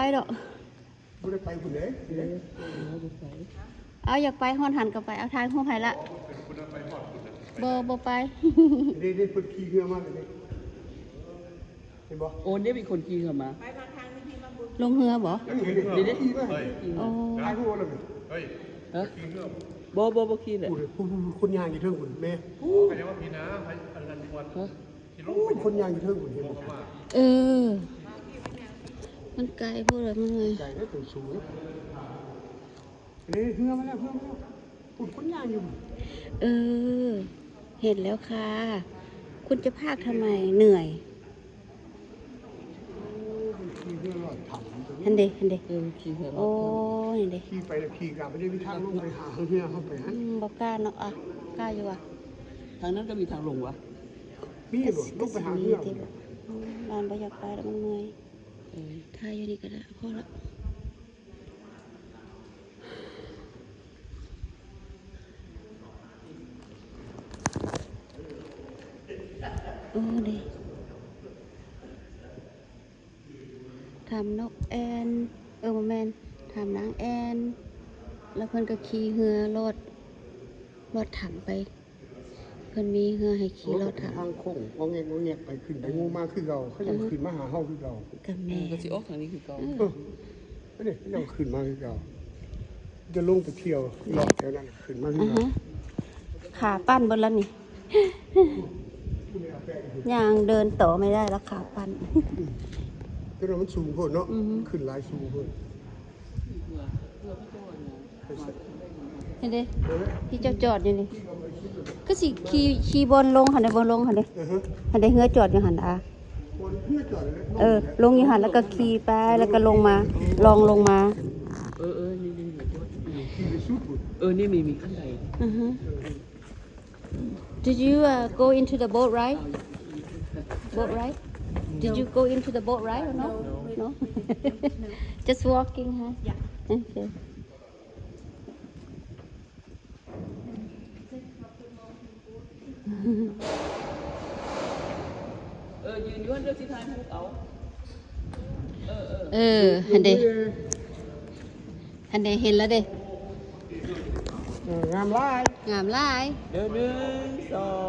ໄປດອກ ບໍ່ໄດ້ໄປພຸ້ນເດ້. ເອີ ເອົາ ຢາກໄປຮອດຫັ້ນກໍໄປ ເອົາ ຖ່າຍຮູບໃຫ້ລະ. ບໍ່ ບໍ່ໄປ. ເດ້ ເດ້ ເພິ່ນຂີ່ເຮືອມາເດ້ ເຫັນບໍ່? ໂອ້ ເດ້ ມີຄົນຂີ່ເຮືອມາ ລົງເຮືອບໍ່? ເດ້ ເດ້ ຂີ່ມາ ໂອ້ ຖ່າຍຮູບເອົາເລີຍ. ຮະ? ບໍ່ ບໍ່ ບໍ່ຂີ່ແຫຼະ. ພຸ້ນ ພຸ້ນ ຄົນຍ່າງຢູ່ເທິງພຸ້ນແມ່. ໂອ້ ກໍຍັງວ່າພີນາ ອັນນັ້ນກ່ອນ. ຮະ? ໂອ້ຍ ຄົນຍ່າງຢູ່ເທິງພຸ້ນ ເຫັນບໍ່? ເອີ ມັນໄກໂພດລະ ເມື່ອຍ. ໄກເດ້ ຕົວສູງ. ເອີ ເຮືອມາແລ້ວ ເຮືອມາແລ້ວ. ພຸ້ນ ຄົນຍ່າງຢູ່. ເອີ ເຫັນແລ້ວຄ່ະ. ຄຸນຈະພາກທຳໄມ? ເໜື່ອຍ. ໂອ້ຍ ມັນຂີ່ເຮືອລອດຖ້ຳຕົວນີ້. ຫັ້ນເດ ຫັ້ນເດ. ເອີ ມັນຂີ່ເຮືອລອດຖ້ຳ. ໂອ້ຍ ຫັ້ນເດ. ຂີ່ໄປແລ້ວຂີ່ກັບ ບໍ່ໄດ້ມີທາງລົງໄປຫາເຮືອເຮົາໄປຫັ້ນ. ອືມ ບໍ່ກ້າເນາະ. ອະ ກ້າຢູ່ຫວາ? ທາງນັ້ນກໍມີທາງລົງຫວາ? ມີບໍ່? ລົງໄປຫາເຮືອ. ອືມ ຫຼານບໍ່ຢາກໄປດອກ ມັນເມື່ອຍ. ເອີ ຖ່າຍຢູ່ນີ້ກໍໄດ້ ພໍລະ. ໂອ້ ເດ້ ຖ້ຳນົກແອ່ນ ເອີ ບໍ່ແມ່ນ ຖ້ຳນາງແອ່ນ. ແລ້ວເພິ່ນກໍຂີ່ເຮືອລອດ ລອດຖ້ຳໄປ. ເພິ່ນມີເຮືອໃຫ້ຂີ່ລອດຖ້ຳ. ໂອ້ ທາງໂຄ້ງງໍແງກງໍແງກໄປ ຂຶ້ນໄປ ເອີ ງູມາຄືເກົ່າ. ເຂົາຍັງ ເອີ ຂຶ້ນມາຫາເຮົາຄືເກົ່າ. ກໍແມ່ນ ເອີ ກໍຊິອອກທາງນີ້ຄືເກົ່າ. ເອີ ເອີ ອັນນີ້ຍັງຂຶ້ນມາຄືເກົ່າ. ຈະລົງໄປທ່ຽວລອດແຖວນັ້ນ ຂຶ້ນມາຄືເກົ່າ. ອືຮຶ ຂາປັ້ນເບິດລະນີ້. ຍ່າງເດີນຕໍ່ໄມ່ໄດ້ລະ ຂາປັ້ນ. ອືມ ແຕ່ວ່າມັນສູງໂພດເນາະ. ອືຮຶ ຂຶ້ນຫຼາຍ ສູງໂພດ. ເຫັນເດ້ ທີ່ເຈົ້າຈອດຢູ່ນີ້ ຄືຊິຂີ່ ຂີ່ບ່ອນລົງຫັ້ນເດ້ ບ່ອນລົງຫັ້ນເດ້. ອືຮຶ ຫັ້ນເດ້ ເຮືອຈອດຢູ່ຫັ້ນ. ອາ ບ່ອນເຮືອຈອດ. ເອີ ລົງຢູ່ຫັ້ນ ແລ້ວກໍຂີ່ໄປ ແລ້ວກໍລົງມາ ລ່ອງລົງມາ. ເອີ ເອີ ນີ້ ນີ້ ນີ້ ຂີ່ໄປສຸດພຸ້ນ. ເອີ ນີ້ມີ ມີຂັ້ນໄດ. ອືຮຶ Did you, uh, go into the boat ride? Boat ride? Did you go into the boat ride or no? No. Just walking, huh? Yeah. Okay. ເອີ ຢືນຢູ່ຫັ້ນເດີ ຊິຖ່າຍຮູບເອົາ. ເອີ ເອີ ເອີ ຫັ້ນເດ້ ຫັ້ນເດ້ ເຫັນແລ້ວເດ້. ເອີ ງາມຫຼາຍ ງາມຫຼາຍ. ເດີ ໜຶ່ງ ສອງ